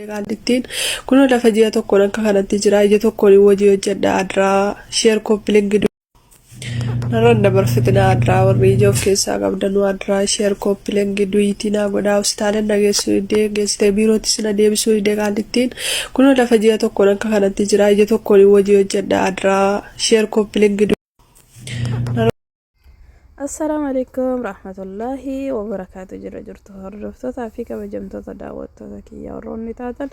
Qaallittiin kunoo lafa ji'a tokkoon akka kanatti jira ija tokkoon hojii hojjedha adraa share copy link narraan dabarfitina adraa warri ija of keessaa qabdanuu adraa share copy link du'iitii naa godhaa hospitaala na geessuu didee geessitee biirootti na deebisuu didee. Qaallittiin kunoo lafa ji'a tokkoon akka kanatti jira ija tokkoon hojii hojjedha adraa share copy link. Assalaamu alaikum rahmatullahi wabarakaatu. Jira jirtu, hordoftootaa fi kabajamtoota daawwattoota kiyya warroonni taatan,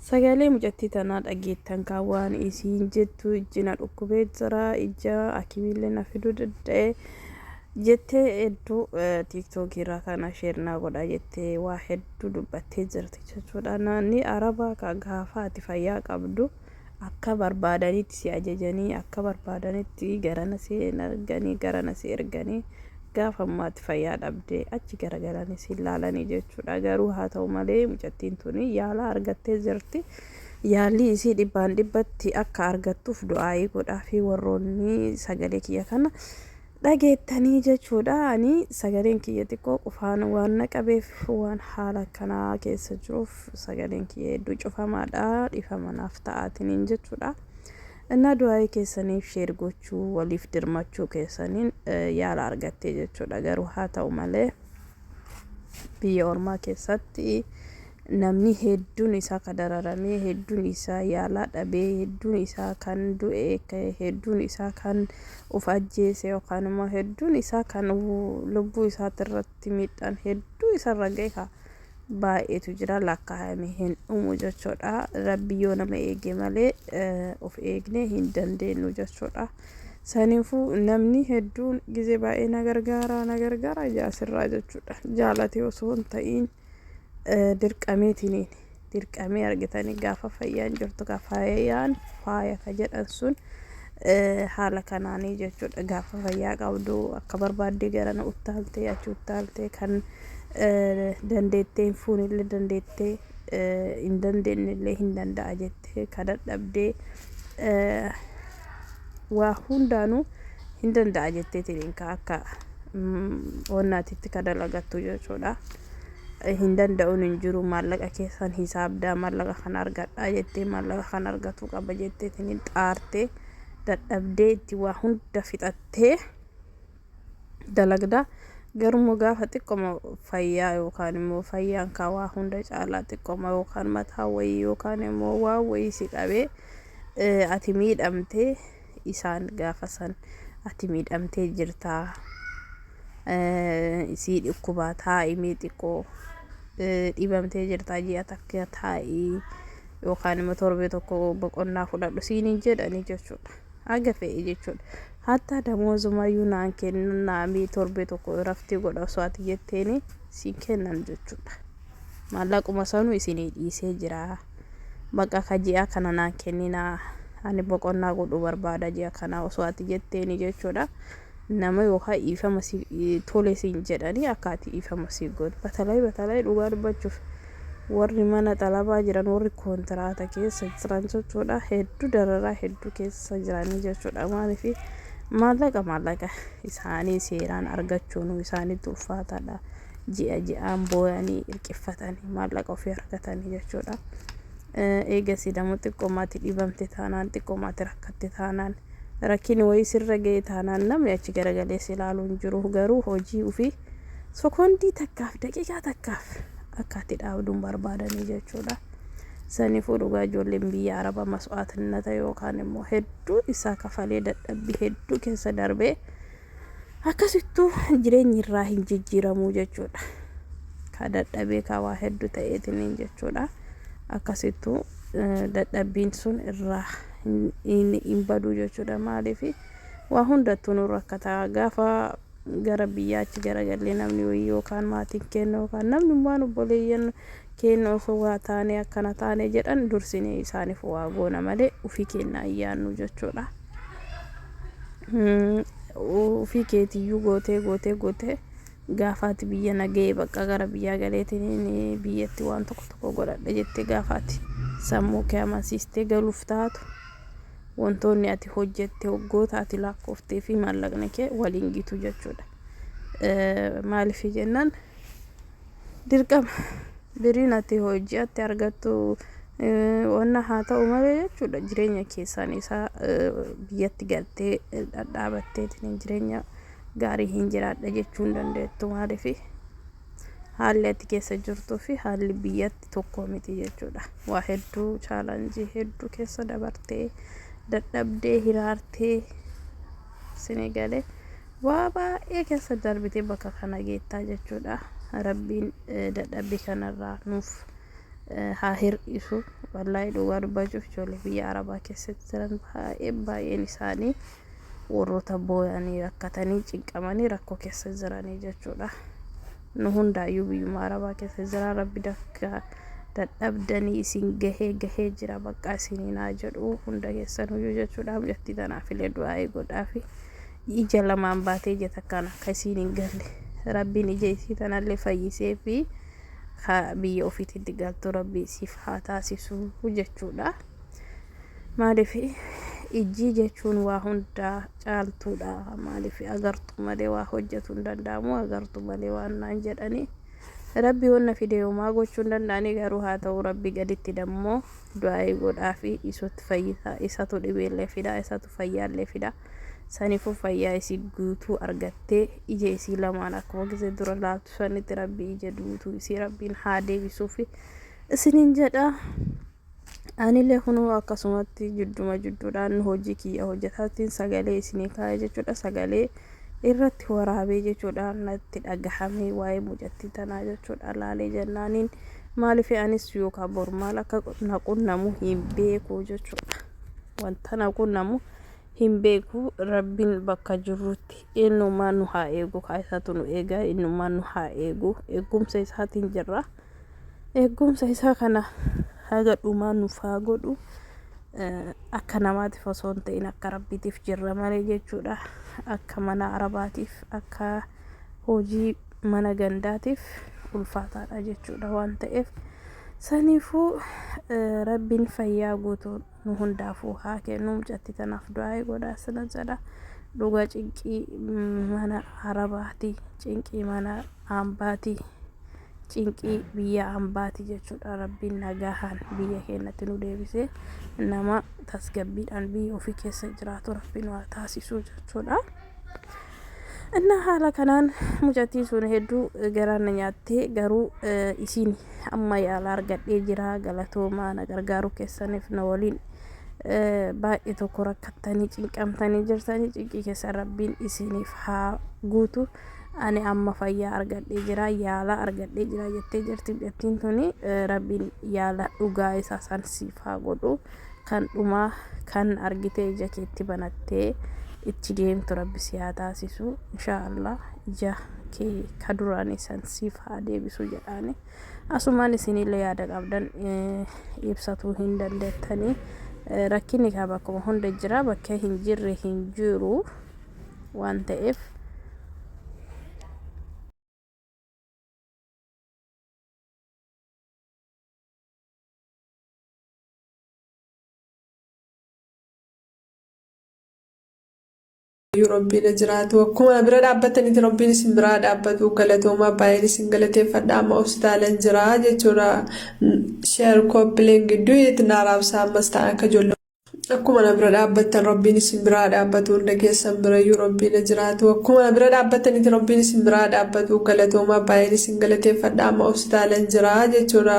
sagalee mucattii tanaa dhageettan kan waan isiin jettu ijji na dhukkubee jira, ija akimiillee na fiduu danda'e jettee, hedduu TikTokii irraa kana share naa godha jettee waa hedduu dubbattee jirti jechuudha. Naanni Arabaa ka gaafa ati fayyaa qabdu akka barbaadanitti si ajajanii, akka barbaadanitti garana si erganii, garana si erganii, gaafa ammaatti fayyaa dhabdee achi garagalanii si ilaalanii jechuudha. Garuu haa ta'u malee mucattiin tuni yaala argattee jirti. Yaalli isii dhibbaan dhibbatti akka argattuuf du'aayii godhaa fi warroonni sagalee kiyya kana dhageettanii jechuudha. Ani sagaleen kiyya xiqqoo qufaan waan na qabeef, waan haala akkanaa keessa jiruuf, sagaleen kiyya hedduu cufamaadha, dhifama naaf ta'aatiniin jechuudha. Innaa du'aayii keessaniif share gochuu, waliif dirmachuu keessaniin yaala argattee jechuudha. Garuu haa ta'u malee biyya ormaa keessatti namni hedduun isaa ka dararamee, hedduun isaa yaalaa dhabee, hedduun isaa kan du'e, hedduun isaa kan uf ajjeese, yookaan immoo hedduun isaa kan lubbuu isaatirratti miidhaan hedduu isarra ga'e ka baay'eetu jira, lakkaa'ame hin dhumu jechuudha. Rabbi yoo nama eege malee of eegnee hin dandeenyu jechuudha. Saniifuu namni hedduun gizee baay'ee na gargaara, na gargaara jaasirraa jechuudha. Jaalatee osoo hin ta'iin dirqameetiniin dirqamee argitanii, gaafa fayyaan jirtu ka fayyaan faaya ka jedhan sun haala kanaanii jechuudha. Gaafa fayyaa qabdu akka barbaaddee garana uttaaltee, achi uttaaltee, kan dandeettee hin fuunillee dandeettee, hin dandeenyellee hin danda'a jettee, ka dadhabdee waa hundaanuu hin danda'a jetteetiin ka akka wannaatitti ka dalagattu jechuudha. Hin danda'uun hin jiru, maallaqa keessan hisaabdaa, maallaqa kana argadhaa jettee, maallaqa kana argatuu qaba jetteetiin xaartee, dadhabdee, itti waa hunda fixattee dalagda. Garuu gaafa xiqqoma fayyaa yookaan immoo fayyaan kaa waa hunda caalaa, xiqqoma yookaan mataa wayii yookaan immoo waa wayii si qabee ati miidhamtee, isaan gaafa san ati miidhamtee jirtaa, sii dhukkubaa, taa'imee, xiqqoo dhibamtee jirtaa, ji'a takka taa'ii yookaan immoo torbee tokko boqonnaa fudhadhu siin hin jedhanii jechuudha. Haga fe'e jechuudha. Hatta damoozumayyuu naan kennan, naamii torbee tokko raftii godha osoo ati jetteeni siin kennan jechuudha. Maallaquma sanuu isinii dhiisee jira. Baqa ka ji'a kana naan kenninaa, ani boqonnaa godhuu barbaada ji'a kana osoo ati jetteeni jechuudha. Nama yookaan dhiifama si tole siin jedhanii akka ati dhiifama si gootu. Batalay batalay, dhugaa dubbachuuf warri mana xalabaa jiran, warri koontiraata keessa jiran jechuudha, hedduu dararaa hedduu keessa jiranii jechuudha. Maaliif? Maallaqa isaanii seeraan argachuun isaanitti ulfaataadha. Ji'a ji'aan booyanii hirqiffatanii maallaqa ofii argatanii jechuudha. Eegasii dammoo xiqqoomaatti dhibamte taanaan, xiqqoomaatti rakkatte taanaan, rakkinni wayii sirra ga'e taanaan, namni achi garagalee si ilaaluu hin jiru. Garuu hojii ofii sekoondii takkaaf, daqiiqaa takkaaf akka ati dhaabduun barbaadanii jechuudha. Saniifuu dhugaa ijoolleen biyya Arabaa mas'aatinnata yookaan immoo hedduu isaa kafalee, dadhabbii hedduu keessa darbee, akkasittuu jireenyi irraa hin jijjiiramuu jechuudha. Ka dadhabee, ka waa hedduu ta'eetiniin jechuudha. Akkasittuu dadhabbiin sun irraa hin baduu jechuudha. Maaliif? Waa hundattuu nu rakkataa gaafa gara biyyaa achi garagallee, namni wayii yookaan maatiin keenya yookaan namni waan obboleeyyan keenya osoo waa taane, akkana taane jedhan, dursinee isaaniif waa goona malee ofii keenya ayyaannu jechuudha. Ofii keetiyyuu gootee gootee gootee, gaafaati biyya nagahee bakka gara biyyaa galeetiin biyyatti waan tokko tokko godhadha jettee, gaafaati sammuu kee amansiistee galuuf taatu, wantoonni ati hojjette, waggoota ati lakkooftee fi maallaqni kee waliin gitu jechuudha. Maaliif jennaan, dirqama. Biriin ati ji'atti argattu wanna haa ta'u malee jechuudha jireenya keessaan isaa biyyatti galtee dhadhaabatteetiin jireenya gaarii hin jiraadha jechuu hin dandeettu. Maaliif haalli ati keessa jirtuu fi haalli biyyatti tokko miti jechuudha. Waa hedduu challenge hedduu keessa dabartee dadhabdee hiraartee sinii galee waa baay'ee keessa darbitee bakka kana geettaa jechuudha. Rabbiin dadhabbii kanarraa nuuf haa hir'isu. Wallaahi dhugaa dubbachuuf ijoollee biyya Arabaa keessatti jiran baay'ee baay'een isaanii warroota booyanii rakkatanii cinqamanii rakkoo keessa jiranii jechuudha. Nu hundaayyuu biyyuma Arabaa keessa jira. Rabbi dakka dadhabdanii isin gahee gahee jira bakka isiniin haa jedhu hunda keessanuyyuu jechuudha. Mucattii tanaaf illee du'aa'ii godhaafi ija lamaan baatee ija takkaan akka isiin hin galle Rabbiin ija isii tanallee fayyisee fi biyya ofiititti galtu Rabbi isiif haa taasisu jechuudha. Maaliif ijji jechuun waa hundaa caaltuudha. Maaliif agartu malee waa hojjetu hin danda'amu, agartu malee waan naan jedhanii. Rabbi wanna fide homaa gochuu hin danda'anii, garuu haa ta'u Rabbi gaditti dammoo du'aa'ii godhaa fi isatti fayyisaa, isatu dhibeellee fida, isatu fayyaallee fida. Saniifuu fayyaa isii guutuu argattee ija isii lamaan akkuma gisee dura laaltu sanitti Rabbi ija guutuu isii Rabbiin haa deebisuufi isiniin jedha. Anillee kunuu akkasumatti jidduma jidduudhaan hojii kiyya hojjetaatiin sagalee isinii kaa'e jechuudha. Sagalee irratti waraabee jechuudha natti dhagahamee waa'ee mucattii tanaa jechuudha laalee jennaaniin, maaliif anis yookaan bor maal akka na qunnamu hin beeku jechuudha. Wanta na qunnamu hin beeku. Rabbiin bakka jirrutti eenyummaan nu haa eegu, kaa isatu nu eega, eenyummaan nu haa eegu, eegumsa isaatiin jirra. Eegumsa isaa kana haga dhumaa nuuf haa godhu. Akka namaatiif osoo hin ta'in akka Rabbiitiif jirra malee jechuudha. Akka mana Arabaatiif, akka hojii mana gandaatiif ulfaataadha jechuudha waan ta'eef. Saniifuu Rabbiin fayyaa guutuu nu hundaafuu haa kennu. Mucattii tanaaf du'aa godhaa sana jedha. Dhugaa cinqii mana Arabaati, cinqii mana hambaati, cinqii biyya hambaati jechuudha. Rabbiin nagahaan biyya keenyatti nu deebisee nama tasgabbiidhaan biyya ofii keessa jiraatu Rabbiin waa taasisuu jechuudha. Innaa haala kanaan mucattiin sun hedduu garaa na nyaattee, garuu isiin amma yaala argadhee jira, galatoomaa, na gargaaruu keessaniif, na waliin baay'ee tokko rakkattanii cinqamtanii jirtanii, cinqii keessan Rabbiin isiniif haa guutu, ani amma fayyaa argadhee jira, yaala argadhee jira jettee jirti mucattiin tuni. Rabbiin yaala dhugaa isaa san siif haa godhu, kan dhumaa kan argitee ija keetti banattee itti deemtu Rabbi si haa taasisu, inshaa Allah ija kee ka duraanii san siif haa deebisu jedhaani. Asumaan isinillee yaada qabdan ibsatuu hin dandeettanii. Rakkinni kaa bakkuma hunda jira, bakka hin jirre hin jiru waan ta'eef. Rabbiin jiraatu akkuma bira dhaabbatanitti Rabbiin isin biraa dhaabbatu. Galatoomaa, baay'een isin galateeffadha. Amma hospitaalan jira jechuudha. Share copy link gidduu itti na raabsaa ammas ta'an akka ijoollee. Akkuma na bira dhaabbattan Rabbiin isin biraa dhaabbatu. Hunda keessan birayyuu Rabbiin jiraatu akkuma na bira dhaabbatanitti Rabbiin isin biraa dhaabbatu. Galatoomaa, baay'een isin galateeffadha. Amma hospitaalan jira jechuudha.